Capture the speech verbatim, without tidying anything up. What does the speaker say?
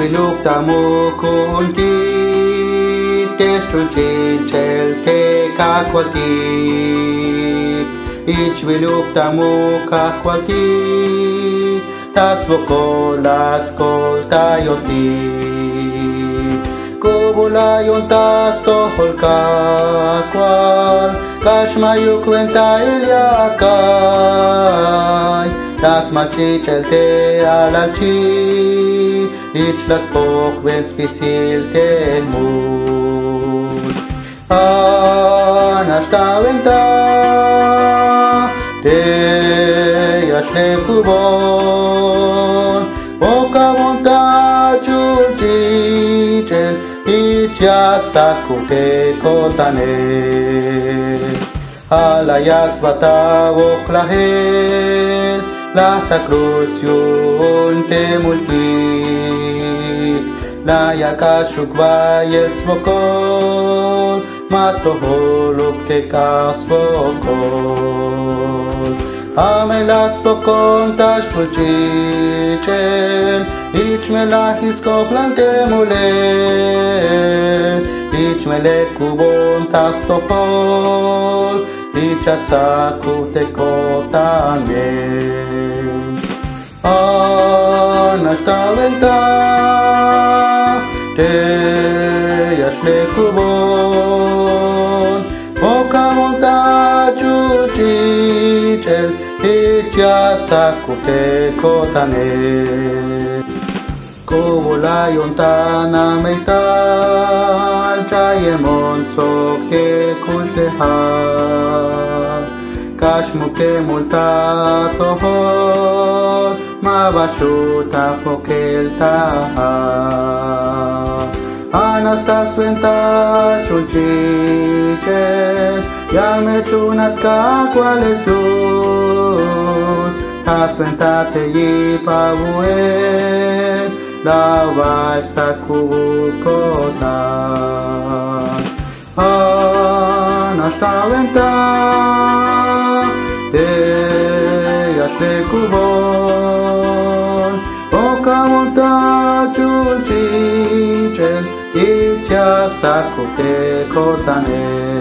Wiluk ta muk ku'untik te xch'ul ch'ich'el te Kajwaltik. Ich wiluk ta muk Kajwaltik, ta swokol la skoltayotik. K'ubul ayon ta stojol Kajwal, k'ax ma'yuk wentail yakay. Ta smak ch'ich'el te alalchik, ich la spokben spisil te mul. Anax ta wenta tey ya xlekubon, bokabon ta ch'ul ch'ich'el, ich ya sakub te ko'tanel. Ja' la yak sba ta wokol lajel, laj ta cruz yu'un te multik. La yak k'axuk bayel swokol, ma stojoluk te k'ajs swokol. Ja' me la spokon ta xch'ul ch'ich'el, ich me la jich sk'oplal te mulel. Ich me lekubon ta stojol, ich ya sakub te ko'tanel. Anax ta wenta tey ya xlekubon, bokabon ta ch'ul ch'ich'el, ich ya sakub te ko'tanel. K'ubul ayon ta namey tal, ch'ayemon sok te kuxlejal. K'ax muk te mul ta atojol, ma ba xju' ta jpok'el ta ja'. Anax ta swenta xch'ul ch'ich'el, ya me ts'u'un at Kajwal Jesús. Ta swenta te yip awu'el, la awa'y sakubuk ko'tan. Anax ta wenta tey ya xlekubon, bokabon ta ch'ul ch'ich'el, ich ya sakub te ko'tanel.